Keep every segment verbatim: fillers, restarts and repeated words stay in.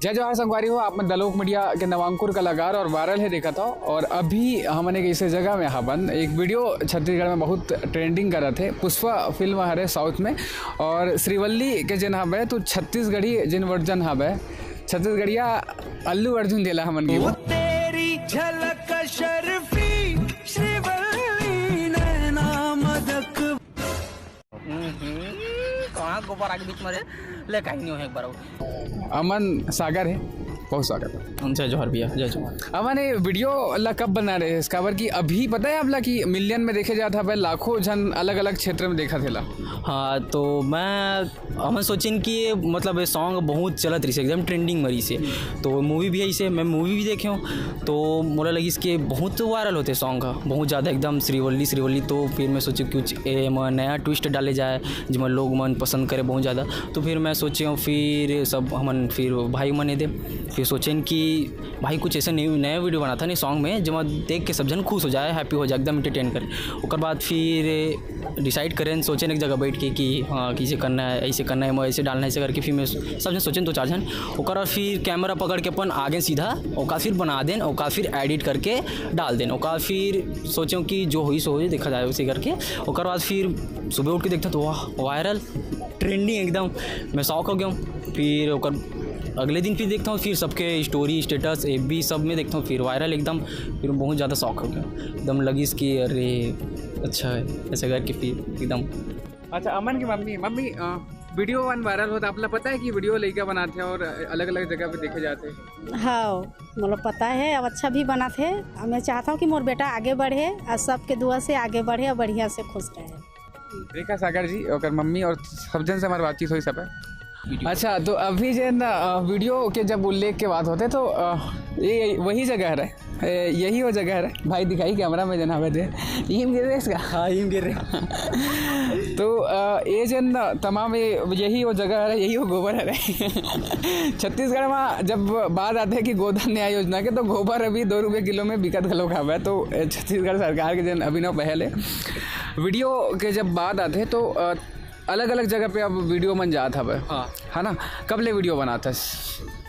जय जोहार संगवारी हो, आप मन दलोक मीडिया के नवांकुर कलाकार और वायरल हे देखत हो। और अभी हमन एक ऐसे जगह में हाबन, एक वीडियो छत्तीसगढ़ में बहुत ट्रेंडिंग करत हे, पुष्पा फिल्म हरे साउथ में, और श्रीवल्ली के जेन हाबे तो छत्तीसगढ़ी जेन वर्जन हाबे, छत्तीसगढ़िया अल्लू अर्जुन जेला हमन वो गिवन। तेरी झलक शर्फी श्रीवल्ली नैना मदक। हम्म, कहाँ गोबर आगे बीच में रे? ले, कहीं नहीं हो एक बार और। अमन सागर हे, बहुत स्वागत हे। जय जोहार भैया, जय जोहार। अमन, ये वीडियो ला कब बना रहे हैं? काबर कि अभी पता है आपला कि मिलियन में देखे जात हवे, लाखों झन अलग-अलग क्षेत्र में देखत हे ला। हाँ, तो मैं, हमन सोचेन कि ये, मतलब, ये सॉन्ग बहुत चलत रहिसे, एकदम ट्रेंडिंग में रहिसे। तो मूवी भी ऐसे, मैं मूवी भी देखे हूँ, तो मोला लगिस कि बहुत वायरल होथे सॉन्ग ह, बहुत ज़्यादा एकदम श्रीवल्ली, श्रीवल्ली। तो फिर मैं सोचे कुछ एमा नया ट्विस्ट डाले जाए, जेमा लोग मन पसंद करे बहुत ज़्यादा। तो फिर मैं सोचे हूँ, फिर सब हमन, फिर भाई मन एदे, फिर सोचेन कि भाई कुछ ऐसे न्यू, नया वीडियो बनाथन सॉन्ग में, जेमा देख के सब झन खुश हो जाए, हैप्पी हो जाए, एकदम एंटरटेन करे। ओकर बाद फिर डिसाइड करेन, सोचेन एक जगह बैठ के कि हाँ, कैसे करना है, ऐसे करना है, मैं ऐसे डालना है, ऐसे करके फिर मैं सब झन सोचेन दो चार झन। ओकर बाद फिर कैमरा पकड़ के अपन आगे सीधा, ओकर फिर बना देन, ओकर फिर एडिट करके डाल देन, ओकर फिर सोचे हूँ कि जो होई सो होई, देखा जाए, उसे करके। ओकर बाद फिर सुबह उठ के देखता तो वाह, वायरल, ट्रेंडिंग एकदम। मैं शॉक हो गया हूँ। फिर ओकर अगले दिन फिर देखता हूँ, फिर सबके स्टोरी, स्टेटस, एफबी सब में देखता हूँ, फिर वायरल एकदम। फिर मैं बहुत ज़्यादा शॉक हो गया, एकदम लगिस कि अरे अच्छा है, ऐसे करके फिर एकदम। अच्छा, अमन की मम्मी, मम्मी, अ, वीडियो मन वायरल होत हे, आपला पता है कि वीडियो लइका बनाथे और अलग-अलग जगह पे देखे जाथे? हाँ, मोला पता है, अब अच्छा भी बनाथे। अब मैं चाहता हूँ कि मोर बेटा आगे बढ़े और सबके दुआ से आगे बढ़े और बढ़िया से खुश रहे। रेखा सागर जी, ओकर मम्मी और सब झन से हमार बातचीत होई सब है। वीडियो। अच्छा, तो अभी जेन, अ, वीडियो के जब उल्लेख के बात होथे तो, अ, ये वही जगह हरे, ए, यही वो जगह हरे। भाई दिखाई कैमरा में जेन हवे दे। इही म गिर रहे इसका? हाँ, इही म गिर रहे। तो, अ, ये जेन तमाम ये, यही वो जगह हरे, यही वो गोबर हरे। छत्तीसगढ़ में जब बात आथे कि गोधन न्याय योजना के, तो गोबर अभी दो रुपये किलो में बिकत घलो हवे। तो, अ, छत्तीसगढ़ सरकार के जेन अभिनव पहल हे, वीडियो के जब बात आथे तो, अ, अलग-अलग जगह पे अब वीडियो मन जात हवे। हाँ। है ना? कब ले वीडियो बनात हस?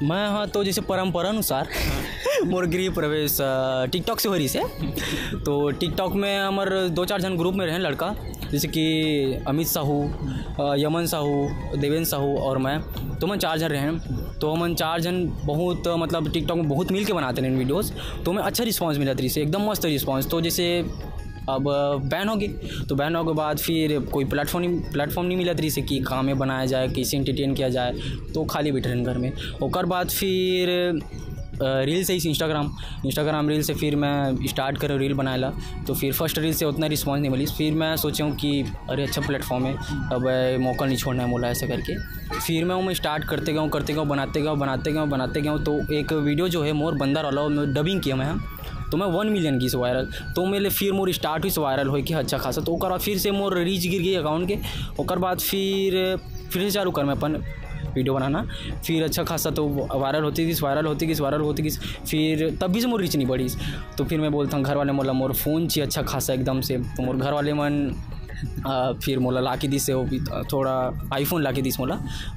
मैं, हाँ, तो जैसे परंपरा अनुसार मोर गृह प्रवेश, अ, TikTok से हो रहिसे। तो TikTok में हमर दो चार झन ग्रुप में रहेन लड़का, जैसे कि अमित साहू, अ, यमन साहू, देवेंद्र साहू और मैं। तो हमन चार झन रहेन। तो हमन चार झन बहुत, मतलब, TikTok में बहुत मिल के बनाते रहेन वीडियोज़। तो हमें अच्छा रिस्पॉन्स मिलत रहिसे, एकदम मस्त रिस्पॉन्स। तो जैसे अब बैन हो गई, तो बैन होके बाद फिर कोई प्लेटफॉर्म नहीं, प्लेटफॉर्म नहीं मिलत रहिसे कि कहाँ में बनाया जाए, कैसे एंटरटेन किया जाए, तो खाली बैठे रहेन घर में। ओकर बाद फिर, अ, रील से ही Instagram, Instagram रील से फिर मैं स्टार्ट करें रील बनाए ला। तो फिर फर्स्ट रील से उतना रिस्पॉन्स नहीं मिली, फिर मैं सोचे हूँ कि अरे अच्छा प्लेटफॉर्म है, अब, अ, मौका नहीं छोड़ना है मोला, ऐसे करके। फिर मैं वो मैं स्टार्ट करते गया हूँ, करते गया हूँ, बनाते गया हूँ, बनाते गया हूँ, बनाते गया हूँ। तो एक वीडियो जो है मोर बंदर वाला, वो मैं डबिंग किया मैं, तो मैं वन मिलियन गिस वायरल। तो मेरे फिर मोर स्टार्ट हुई वायरल होए के अच्छा खासा। तो ओकर बाद फिर से मोर रीच गिर गई अकाउंट के। ओकर बाद फिर, फिर से चालू कर मैं अपन वीडियो बनाना। फिर अच्छा खासा तो वायरल होती गिस, वायरल होती गिस, वायरल होती गिस। फिर तब भी से मोर रीच नहीं बढ़िस। तो फिर मैं बोलता हूँ घर वाले मोला मोर फ़ोन चाहिए अच्छा खासा एकदम से। तो मोर घर वाले मन, अ, फिर मोला ला के दिस, वो भी थोड़ा iPhone ला के दिस मोला।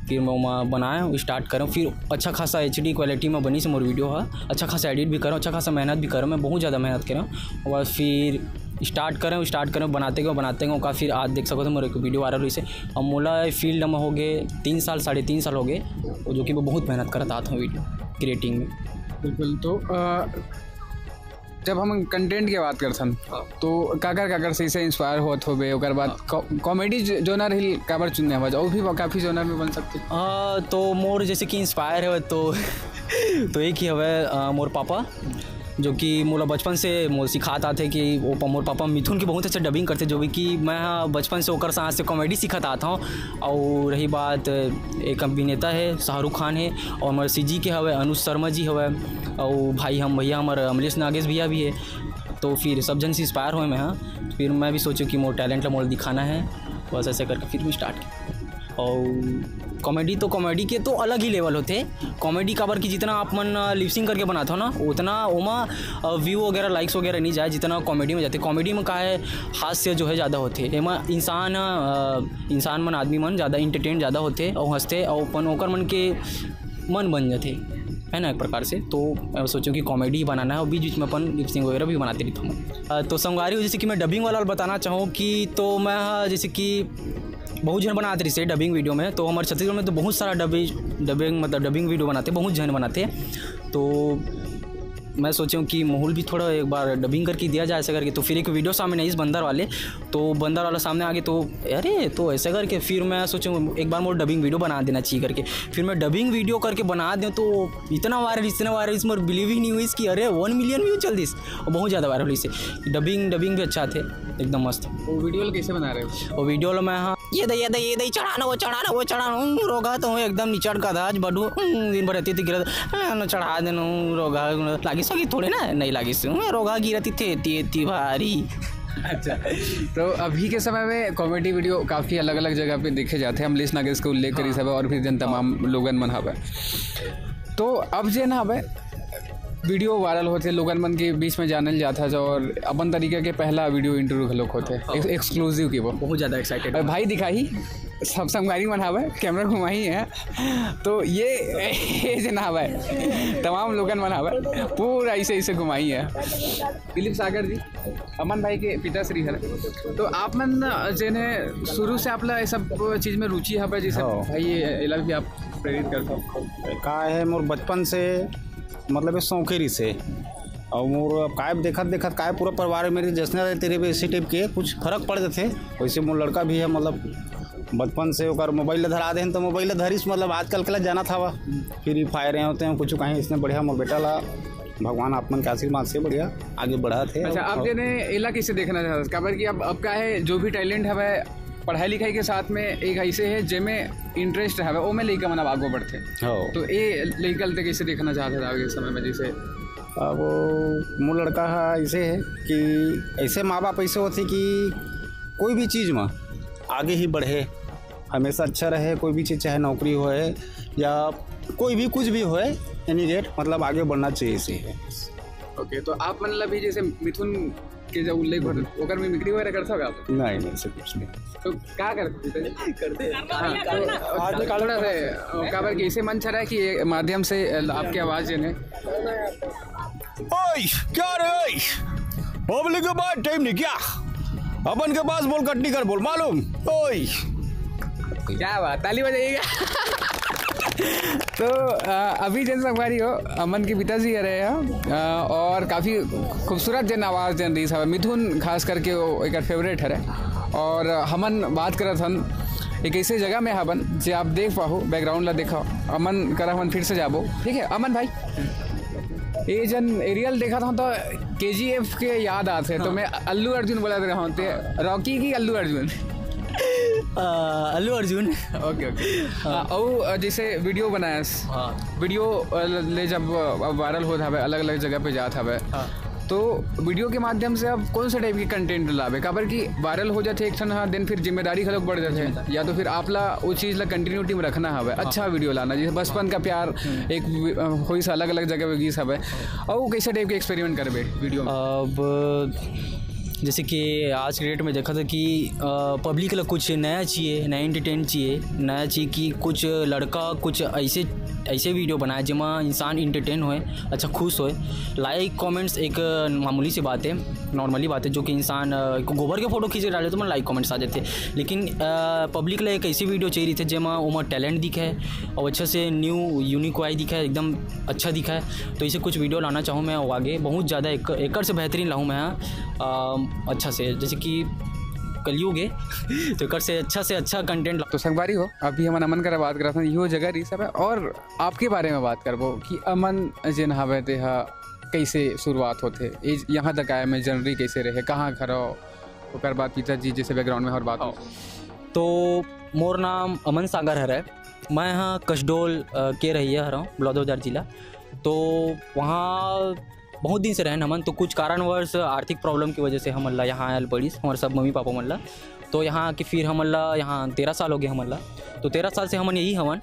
फिर मैं ओमा बनाए, स्टार्ट करें, फिर अच्छा खासा HD क्वालिटी में बनिस मोर वीडियो हा। अच्छा खासा एडिट भी करें, अच्छा खासा मेहनत भी करें, मैं बहुत ज़्यादा मेहनत करें। और फिर स्टार्ट करें, स्टार्ट करें, बनाते गए, बनाते गए, ओका फिर आज देख सकते हो मोर एक वीडियो वायरल होइसे। अब मोला फील्ड में हो गए तीन साल, साढ़े तीन साल हो गए, जो कि मैं बहुत मेहनत करत आत हूँ वीडियो क्रिएटिंग में। बिल्कुल, तो, अ, जब हम कंटेंट के बात करथन, हाँ। तो काकर, काकर से इसे इंस्पायर होत होबे, ओकर बाद हाँ। कॉ-, कॉमेडी ज-, जोनर ही काबर चुनने हवस, और भी काफ़ी जोनर में बन सकते। हाँ, तो मोर जैसे कि इंस्पायर है तो, तो एक ही हवे, अ, मोर पापा, जो कि मोला बचपन से मोर सिखात आथे कि वो प-, मोर पापा मिथुन की बहुत अच्छा डबिंग करते, जो भी कि मैं, हाँ, बचपन से ओकर साथ से कॉमेडी सीखत आत हूँ। और रही बात, एक अभिनेता है शाहरुख खान है, और मोर CG के हवे अनुज शर्मा जी हवे, और भाई हम भैया हमारे अमलेश नागेश भैया भी है। तो फिर सब जन से इंस्पायर होए मैं, हाँ। फिर मैं भी सोचूँ कि मोर टैलेंट ला मोला दिखाना है, बस ऐसे करके फिर मैं स्टार्ट किया। और कॉमेडी तो, कॉमेडी के तो अलग ही लेवल होते। कॉमेडी काबर कि जितना आप मन, अ, लिपसिंग करके बनाते हो ना, उतना ओमा, अ, व्यू वगैरह, लाइक्स वगैरह नहीं जाए जितना कॉमेडी में जाते। कॉमेडी में का है, हास्य जो है ज़्यादा होते, एमा इंसान, अ, इंसान मन, आदमी मन ज़्यादा इंटरटेन ज़्यादा होते और हंसते और अपन ओकर मन के मन बन जाते। है ना, एक प्रकार से। तो मैं सोचूँ कि कॉमेडी बनाना है और बीच बीच में अपन लिपसिंग वगैरह भी बनाते रहता हूँ। अ, तो संगवारी हो, जैसे कि मैं डबिंग वाला बताना चाहूँ कि तो मैं, हाँ, जैसे कि बहुत झन बनाते रहिसे डबिंग वीडियो में, तो हमारे छत्तीसगढ़ में तो बहुत सारा डबिंग, डबिंग मतलब डबिंग वीडियो बनाते, बहुत झन बनाते। तो मैं सोचूँ कि मोहूल भी थोड़ा एक बार डबिंग करके दिया जाए ऐसा करके। तो फिर एक वीडियो सामने आई इस बंदर वाले, तो बंदर वाला सामने आगे तो अरे तो ऐसा करके फिर मैं सोचूँ एक बार मोर डबिंग वीडियो बना देना चाहिए करके। फिर मैं डबिंग वीडियो करके बना दूँ तो इतना वायरल, इतना वायरल, इस मोर बिलीव ही नहीं हुई कि अरे वन मिलियन व्यू चल दिस। और बहुत ज़्यादा वायरल हुई से। डबिंग, डबिंग भी अच्छा थे, एकदम मस्त। वो वीडियो कैसे बना रहे हो? वो वीडियो में, हाँ, ये दे, ये दे, ये दे, चढ़ाना, वो चढ़ाना, वो चढ़ाना, हम्म, रोगा तो हूँ एकदम निचट का दाज बडू, हम्म, दिन भर रहती थी गिरत, हम्म, चढ़ा देना, हम्म, रोगा, लागिस होगी थोड़ी ना, नहीं लागिस, हम्म, रोगा गिरती थे, एती, एती भारी। अच्छा, तो अभी के समय में कॉमेडी वीडियो काफ़ी अलग-अलग जगह पे देखे जाते हैं। अमलेश नागेश के उल्लेख करी हाँ। सब और भी जन तमाम लोगन मन हवे। तो अब जे ना हवे, वीडियो वायरल होथे, लोगन मन के बीच में जानल जात हे और अपन तरीका के पहला वीडियो इंटरव्यू घलोक होथे, हाँ। एक-, एक्सक्लूसिव के वो। बहुत ज़्यादा एक्साइटेड अरे हूँ। भाई दिखाही, सब संगवारी मन हवे, कैमरा घुमाही है। तो ये, ये जे ना हवे, तमाम लोगन मन हवे, पूरा ऐसे, ऐसे घुमाही है। दिलीप सागर जी, अमन भाई के पिताश्री हरे। तो आप मन जेन हे शुरू से आप ला ये सब चीज में रुचि हवे, जैसे हाँ। भाई ये एला भी आप प्रेरित करथो। का है, मोर बचपन से मतलब ये शौक ही रिसे। और मोर अब काय देखत देखत काय पूरा परिवार में मेरे जैसने रहे तेरे भी इसी टाइप के कुछ फर्क पड़ जाते। वैसे मोर लड़का भी है, मतलब बचपन से ओकर मोबाइल ला धरा देन तो मोबाइल ला धरिस, मतलब आजकल के ला जाना था वह फ्री फायर होते हैं कुछ कहीं, इसने बढ़िया मोर बेटा ला भगवान आप मन के आशीर्वाद से बढ़िया आगे बढ़त हे। अच्छा, आप और जेने एला कैसे देखना चाहत? काबर कि अब, अब का है, जो भी टैलेंट हवे, पढ़ाई लिखाई के साथ में एक ऐसे है, जेमे इंटरेस्ट हवे, ओमे लइका मन अब आगू बढ़थे। हो। तो ए लइका ल ते कैसे देखना चाहत हे आगे समय में, जैसे? अब वो मोर लड़का हा ऐसे है कि ऐसे माँ बाप ऐसे होथे कि कोई भी चीज़ में आगे ही बढ़े, हमेशा अच्छा रहे, कोई भी चीज़, चाहे नौकरी होए या कोई भी कुछ भी होए, एनी रेट मतलब आगे बढ़ना चाहिए इसे। ओके, तो आप मन ला भी जैसे मिथुन के जब उल्लेख होता, ओकर मिमिक्री वगैरह करता होगा आप? नहीं, नहीं, ऐसे कुछ नहीं। तो क्या करते थे? करते हैं। हाँ, तो आज निकालो थोड़ा सा, अ, काबर कि इसे मंच रहा है कि ये माध्यम से, अ, आपकी आवाज़ जेन हे। ओए, क्या रे, ओए? पब्लिक के पास टाइम नहीं क्या? अपन के पास बोल, कट नहीं कर बोल, मालूम? ओए। क्या बात, ताली बजाइएगा। तो, अ, अभी जेन संगवारी हो, अमन के पिताजी आ रहे हैं, अ, और काफ़ी खूबसूरत जेन आवाज़ जेन रही सब, मिथुन खास करके वो एक फेवरेट हरे। और हमन बात करत हन एक ऐसे जगह में हबन जे आप देख पाहू, बैकग्राउंड ला देखो, अमन करा हमन फिर से जाबो, ठीक है अमन भाई? ये जन एरियल देखत हूँ तो केजीएफ के याद आथे, तो हाँ। मैं अल्लू अर्जुन बोलत रहा हूँ, ते रॉकी की अल्लू अर्जुन? अ, अल्लू अर्जुन। ओके, ओके। हाँ। हाँ, अउ, अ, जैसे वीडियो बनायस, हाँ। वीडियो, अ, ल-, ले जब, अ, वायरल होत हवे, अलग-अलग जगह पे जात हवे, हाँ। तो वीडियो के माध्यम से आप कौन से टाइप के कंटेंट लावे? काबर कि वायरल हो जाथे एक ठन, हाँ, देन फिर जिम्मेदारी घलोक बढ़ जाथे, जिम्मेदारी। या तो फिर आप ला वो चीज़ ला कंटिन्यूटी में रखना हवे, हाँ। अच्छा वीडियो लाना, जैसे बचपन का प्यार, हम्म। एक वि-, अ, होइस अलग-अलग जगह पे गीस हवे, हाँ। अउ वो कैसे टाइप के एक्सपेरिमेंट करबे वीडियो में? अब जैसे कि आज के डेट में देखा था कि, अ, पब्लिक ला कुछ नया चाहिए, नया एंटरटेन चाहिए, नया चाहिए कि कुछ लड़का कुछ ऐसे, ऐसे वीडियो बनाए जेमा इंसान एंटरटेन होए, अच्छा खुश होए। लाइक कमेंट्स एक मामूली सी बात है, नॉर्मली बात है, जो कि इंसान, अ, एक गोबर के फोटो खींच के डाले तो मन लाइक कमेंट्स आ जाते। लेकिन, अ, पब्लिक ला एक ऐसी वीडियो चाहिए रही थे जेमा ओमा टैलेंट दिखे और अच्छा से न्यू यूनिक वाई दिखे, एकदम अच्छा दिखे। तो इसे कुछ वीडियो लाना चाहूँ मैं आगे, बहुत ज़्यादा एक, एकर से बेहतरीन लाऊँ मैं, अ, अच्छा से, जैसे कि कलयुग है, तो एकर से अच्छा से अच्छा कंटेंट ला- तो संगवारी हो, अभी हमन अमन करा बात करत हन, इहो जगह रही सब है, और आपके बारे में बात करबो कि अमन जेन हवे ते हा कैसे शुरुआत होथे, ए यहाँ तक आए में जर्नी कैसे रहे, कहाँ घर हो, ओकर बाद पिताजी जैसे बैकग्राउंड में हर बात हो। हाँ। तो मोर नाम अमन सागर हरे, मैं हाँ कसडोल, अ, के रहिया हरौं, बलौदाबाजार जिला। तो वहाँ बहुत दिन से रहन हमन, तो कुछ कारणवश आर्थिक प्रॉब्लम की वजह से हमन ला यहाँ आयल पड़िस, हमर सब मम्मी पापा मन ला। तो यहाँ आके फिर हमन ला, यहाँ तेरह साल हो गए हमन ला, तो तेरह साल से हमन यही हवन।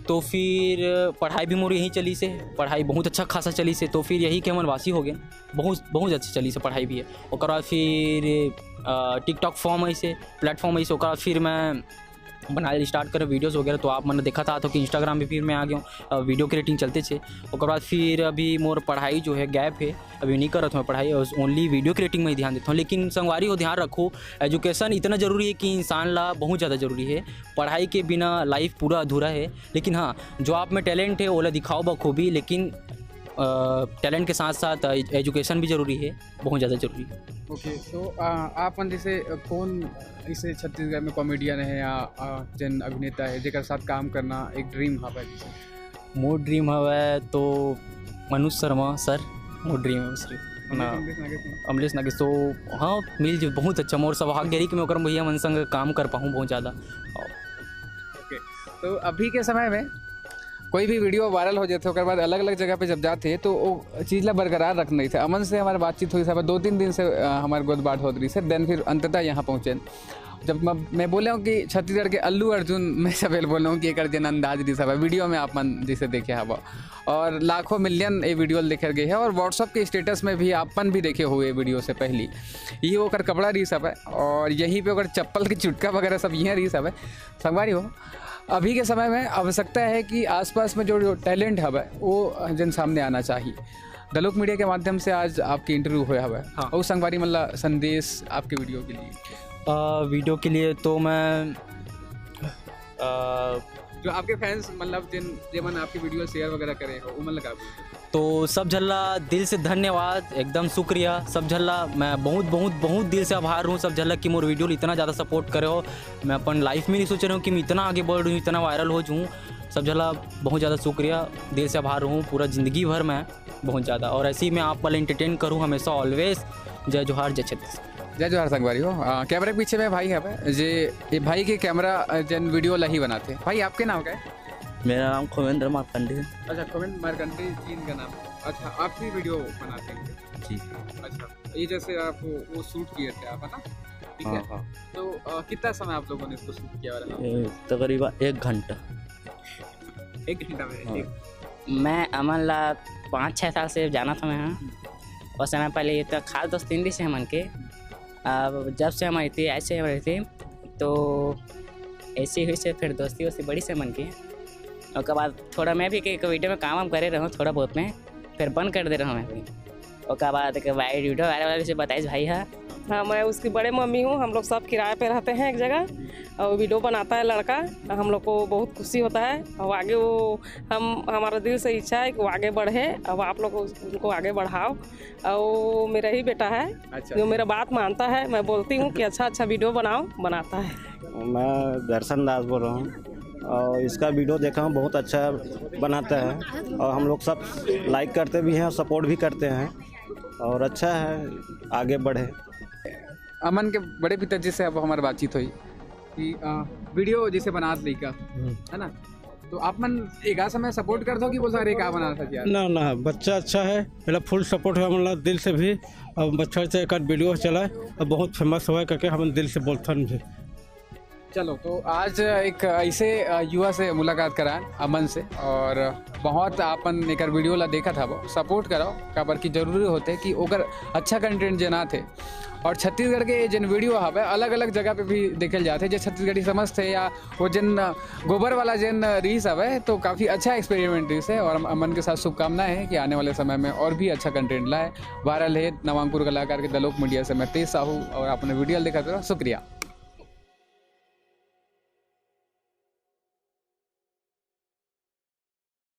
तो फिर पढ़ाई भी मोर यहीं चलिस हे, पढ़ाई बहुत अच्छा खासा चलिस हे, तो फिर यही के हमन वासी हो गए, बहुत, बहुत अच्छा चलिस हे पढ़ाई भी है। ओकर बाद फिर, अ, TikTok फॉर्म ऐसे, प्लेटफॉर्म ऐसे, ओकर बाद फिर मैं बनाए स्टार्ट करे वीडियोज़ वगैरह, तो आप मन देखत आत हो कि Instagram पे फिर मैं आ गया हूँ, वीडियो क्रिएटिंग चलते छे। ओकर बाद फिर अभी मोर पढ़ाई जो है गैप है, अभी नहीं करत हूँ पढ़ाई, और ओनली वीडियो क्रिएटिंग में ही ध्यान देता हूँ। लेकिन संगवारी हो, ध्यान रखो, एजुकेशन इतना ज़रूरी है कि इंसान ला बहुत ज़्यादा ज़रूरी है। पढ़ाई के बिना लाइफ पूरा अधूरा है। लेकिन हाँ, जो आप में टैलेंट है, ओला दिखाओ बखूबी, लेकिन टैलेंट के साथ साथ एजुकेशन भी ज़रूरी है, बहुत ज़्यादा ज़रूरी है। ओके, तो आ, आप मन जैसे कौन इसे छत्तीसगढ़ में कॉमेडियन है या आ, जन अभिनेता है जेकर साथ काम करना एक ड्रीम हवय जैसे? मोर ड्रीम हवय तो मनोज शर्मा सर, मोर ड्रीम है सिर्फ ना। अमरीश नागेश नहीं? अमरीश नागेश तो हाँ, मिल जो बहुत अच्छा, मोर सौभाग्य रही कि मैं ओकर भैया मन संग काम कर पाऊँ बहुत ज़्यादा। ओके, तो अभी के समय में कोई भी वीडियो वायरल हो जाते, ओकर बाद अलग अलग जगह पे जब जाते तो वो चीज़ ला बरकरार रखना रही थे। अमन से हमारी बातचीत हुई सब दो तीन दिन से, अ, हमारे गोद बात होत रही से, देन फिर अंततः यहाँ पहुँचे। जब मैं, मैं बोले हूँ कि छत्तीसगढ़ के अल्लू अर्जुन, मैं सबेल बोले हूँ कि एकर जन अंदाज रही सब वीडियो में आप मन जैसे देखे हवा, और लाखों मिलियन ये वीडियो देखे गए हैं, और WhatsApp के स्टेटस में भी आप मन भी देखे हुए वीडियो से पहली। ये ओकर कपड़ा रही सब है, और यहीं पे ओकर चप्पल के चुटका वगैरह सब यहीं रही सब है। संगवारी हो, अभी के समय में आवश्यकता है कि आसपास में जो, जो टैलेंट हवे वो जन सामने आना चाहिए। दलोक मीडिया के माध्यम से आज आपके इंटरव्यू होया हवे। हाँ। और संगवारी मतलब संदेश आपके वीडियो के लिए? आ, वीडियो के लिए तो मैं आ, जो आपके फैंस मतलब जिन जेमन आपकी वीडियो शेयर वगैरह करे हो, वो मतलब आप तो सब झल्ला दिल से धन्यवाद, एकदम शुक्रिया सब झल्ला। मैं बहुत बहुत बहुत दिल से आभार हूँ सब झल्ला कि मोर वीडियो इतना ज़्यादा सपोर्ट करे हो। मैं अपन लाइफ में नहीं सोच रहा हूँ कि मैं इतना आगे बढ़ रही हूँ, इतना वायरल हो जाऊँ। सब झल्ला बहुत ज़्यादा शुक्रिया, दिल से आभार हूँ पूरा ज़िंदगी भर मैं बहुत ज़्यादा। और ऐसे ही मैं आप वाले एंटरटेन करूँ हमेशा, ऑलवेज। जय जोहार, जय छत्तीसगढ़। जय जोहार संगवारी हो। आ, कैमरे के पीछे में भाई है, जे ये भाई के कैमरा, अ, जन वीडियो ला ही बनाते हैं। भाई आपके नाम क्या है? मेरा नाम खोमेंद्र मार्कंडे है। अच्छा, खोमेंद्र मार्कंडे जी इनका नाम है। अच्छा, आप भी वीडियो बनाते हैं? जी। अच्छा, ये जैसे आप वो, वो शूट किए थे आप, है ना? ठीक हाँ है। हाँ। तो अ, कितना समय आप लोगों ने इसको शूट किया वाला? ये तकरीबन एक घंटा। एक घंटा में? हाँ। एक। मैं अमन ला पाँच छः साल से जाना था मैं, हाँ। और समय पहले ये तो खास दोस्ती नहीं से हमन के। अब जब से हम रहते, ऐसे हम रहते, तो ऐसे हुई से फिर दोस्ती वोस्ती बड़ी से हमन के। ओकर बाद थोड़ा मैं भी एक वीडियो में काम वाम करे रहूँ थोड़ा बहुत में, फिर बंद कर दे रहूँ मैं भी। ओकर बाद एक वायरल वीडियो वायरल वाले से बताइस भाई हा। हाँ, मैं उसकी बड़े मम्मी हूँ। हम लोग सब किराए पे रहते हैं एक जगह, और वीडियो बनाता है लड़का, हम लोग को बहुत खुशी होता है। और आगे वो, हम, हमारा दिल से इच्छा है कि वो आगे बढ़े। अब आप लोग उस-, उनको आगे बढ़ाओ। और वो मेरा ही बेटा है, अच्छा। जो मेरा बात मानता है। मैं बोलती हूँ कि अच्छा अच्छा वीडियो बनाओ, बनाता है। मैं दर्शन दास बोल रहा हूँ और इसका वीडियो देखा हूँ, बहुत अच्छा बनाता है और हम लोग सब लाइक करते भी हैं और सपोर्ट भी करते हैं और अच्छा है, आगे बढ़े। अमन के बड़े पिताजी से अब हमारी बातचीत हुई कि अ, वीडियो जैसे बनात लइका, है ना? तो आप मन एक समय सपोर्ट कर दो कि बोल सारे का बना था यार? ना ना, बच्चा अच्छा है, मेरा फुल सपोर्ट है, मतलब दिल से भी। अब बच्चा से एक आध वीडियो चला, अब बहुत फेमस हुआ है करके हम दिल से बोलथन भी। चलो, तो आज एक ऐसे, अ, युवा से मुलाकात करान, अमन से, और बहुत आपन एकर वीडियो ला देखत हबो, सपोर्ट करो, काबर कि जरूरी होते कि ओकर अच्छा कंटेंट जनात हे। और छत्तीसगढ़ के जेन वीडियो हवे, अलग-अलग जगह पे भी देखल जात हे, जे छत्तीसगढ़ी समझत हे या वो जेन, अ, गोबर वाला जेन रीस हवे, तो काफ़ी अच्छा एक्सपेरिमेंट रीस हे। और अमन के साथ शुभकामनाएं हैं कि आने वाले समय में और भी अच्छा कंटेंट लाए। वायरल है नवांकुर कलाकार के दलोक मीडिया से मैं तेज साहू और आपने वीडियो देखा करो, शुक्रिया।